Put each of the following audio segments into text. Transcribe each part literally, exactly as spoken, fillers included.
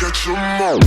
Get your mouth.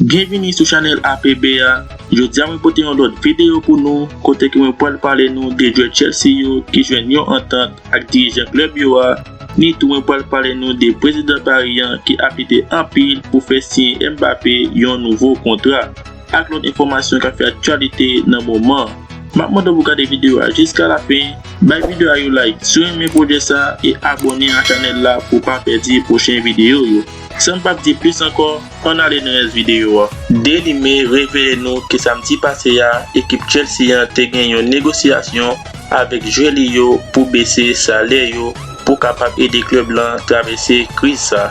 Byenvini sou chanèl A P B a. Jodi a mwen pote yon lòt videyo pou nou, kote ke mwen pral pale nou de jwè Chelsea yo ki jwenn yon antant ak dirijan klèb yo a. Ni tou mwen pral pale nou de prezidan Paris an ki afite anpil pou fè siyen Mbappé yon nouvo kontra. Ak lòt enfòmasyon k ap fè aktyalite nan moman an. M ap mande w pou gade videyo a jiska lafen, bay videyo a yon like si w renmen pwojè sa a e abòne a chanèl la pou w pa pèdi pwochen videyo yo. San m p ap di plis ankò, ann ale nan rès videyo a. Daily Mail revele nou ke samdi pase a, ekip Chelsea an te gen yon negosyasyon avèk jwè li yo pou bese salè yo pou kapab ede klèb lan travèse kriz sa.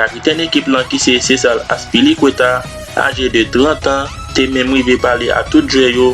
Kapitèn ekip lan ki se Cesar Azpilicueta, aje de trant an, te menm rive pale a tout jwè yo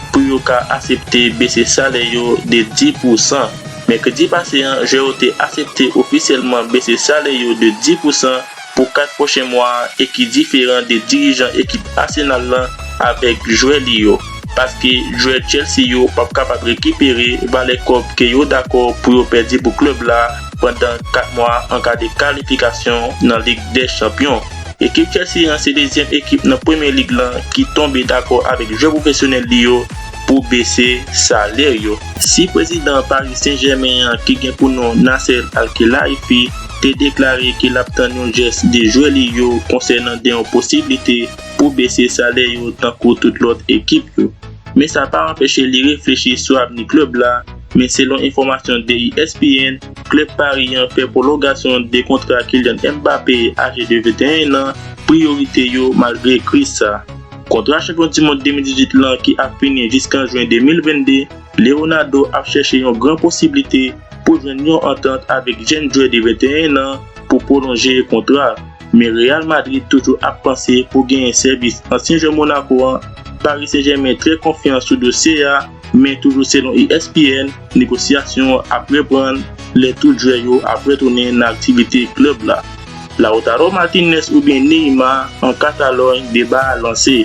pou yo ka asepte bese salè yo de dis pousan. Mèkredi pase an, jwè yo te asepte ofisyèlman bese salè yo de dis pousan pou kat pwochen mwa a e ki diferan de dirijan ekip Arsenal lan avèk jwè li yo. Paske jwè Chelsea yo p ap kapab rekipere valè kòb ke yo dakò pou yo pèdi pou klèb la pandan kat mwa an ka de kalifikasyon nan Lig dè Chanpyon. Ekip Chelsea an se dezyèm ekip nan Premye Lig lan ki tonbe dakò avèk jwè pwofesyonèl li yo pou bese salè yo. Si prezidan Paris Saint-Germain an ki gen pou non Nasser Al-Khelaifi te deklare ke l ap tann yon jès de jwè li yo konsènan de yon posiblite pou bese salè yo tankou tout lòt ekip yo. Men sa pa anpeche li reflechi sou avni klèb la, men selon enfòmasyon de E S P N, klèb Paris an fè pwolongasyon de kontra Kylian Mbappé aje de venteyen an priyorite yo malgre kriz sa. Kontra chanpyon di mond de mil dizuit lan ki ap fini jiskan jen de mil vennde, Leonardo ap chèche yon gran posiblite pou jwenn yon antant avèk jèn jwè de venteyen an pou pwolonje kontra. Men Real Madrid toujou ap panse pou genyen sèvis ansyen jwè Monaco an. Paris Saint-Germain trè konfyan sou dosye a, men toujou selon E S P N, negosyasyon an ap reprann lè tout jwè yo ap retounen nan aktivite klèb la. Lautaro Martinez oubyen Neymar an Katalòny, deba a lanse.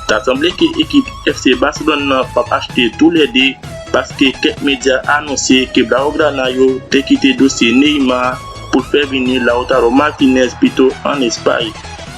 Ta sanble ke ekip F C Barcelone nan p ap achte toulède, paske kèk medya anonse ke Blaugrana yo te kite dosye Neymar pou l fè vini Lautaro Martinez pito ann Espay.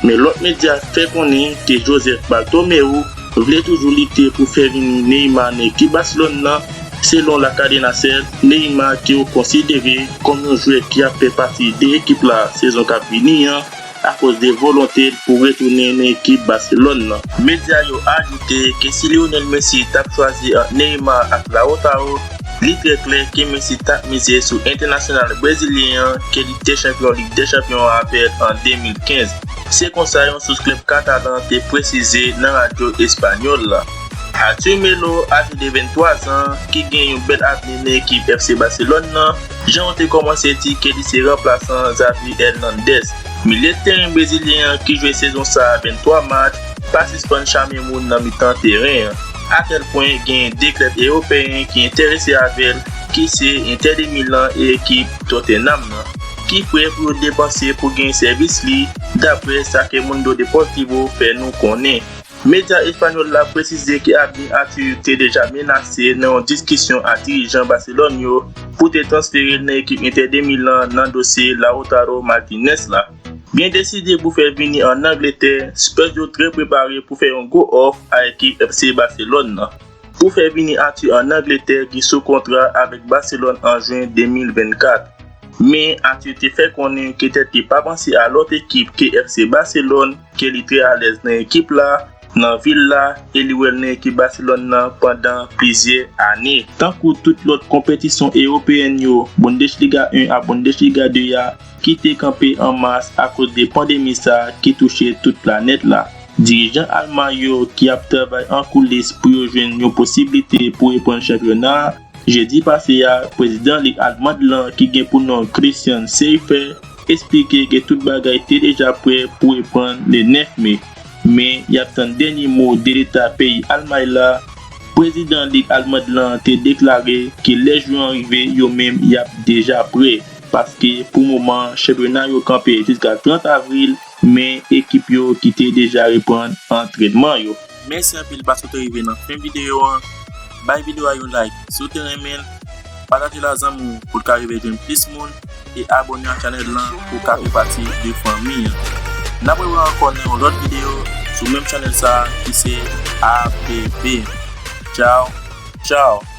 Men lòt medya fè konnen ke Joseph Bartomeu vle toujou lite pou fè vini Neymar nan ekip Barcelone nan. Selon La Cadena Ser, Neymar ke yo konsidere kòm yon jwè ki ap fè pati de ekip la sezon k ap vini an, akoz de volonte l pou retounen nan ekip Barcelone nan. Medya yo ajoute ke si Lionel Messi t ap chwazi ant Neymar ak Lautaro, li trè klè ke Messi t ap mize sou entènasyonal brezilyen an ke li te chanpyon Lig dè Chanpyon an avè l an de mil kenz. Se konsa yon sous klèb katalan te presize nan radyo espanyòl la. Arthur Melo, aje de venntwa zan, ki gen yon bèl avni nan ekip F C Barcelone nan, jan yo te kòmanse di ke li se ranplasan Xavi Hernandez. Milye teren brezilyen an ki jwe sezon sa a venntwa match, pa sispann chame moun nan mitan teren an. Atèl pwen genyen de klèb ewopeyen ki enterese avè l, ki se Inter de Milan e ekip Tottenham nan, ki prè pou yo depanse pou genyen sèvis li, daprè sa ke Mundo Deportivo fè nou konnen. Medya espanyòl la presize ke avni Arthur te deja menase nan yon diskisyon ak dirijan Barcelone yo pou te transfere l nan ekip Inter de Milan nan dosye Lautaro Martinez la. Byen deside pou fè vini ann Angletè, Spurs yo trè prepare pou fè yon gwo òf a ekip F C Barcelone nan. Pou fè vini Arthur ann Angletè ki sou kontra avèk Barcelone an jen de mil vennkat. Men Arthur te fè konnen ke tèt li pa panse a lòt ekip ke F C Barcelone, ke li trè alèz nan ekip la, nan vil la, e li wè l nan ekip Barcelone nan pandan plizyè ane. Tankou tout lòt konpetisyon ewopeyèn yo, Bundesliga en a Bundesliga de a kite kanpe an mas akoz de pandemi sa a ki touche tout planèt la. Dirijan alman yo ki ap travay an koulis pou yo jwenn yon posiblite pou reprann chanpyona a, jedi pase a, prezidan lig almand lan ki gen pou non Christian Seifert esplike ke tout bagay te deja prè pou reprann le nèf me. Men y ap tann dènye mo de leta peyi Almay la. Prezidan lig almand lan te deklare ke lè jou an rive, yo menm y ap deja prè, paske pou moman an, chanpyona yo kanpe jiska trant avril, men ekip yo ki te deja reprann antrènman yo. Mèsi anpil paske w te rive nan fen videyo an. bay videyo a yon like si w te renmen l, pataje l a zanmi w pou l ka rive jwenn plis moun, e abòne ak chanèl lan pou w ka fè pati de fanmi an. N ap rewè ankò nan yon lòt videyo sou menm chanèl sa a ki se A P B. Tchaw, tchaw!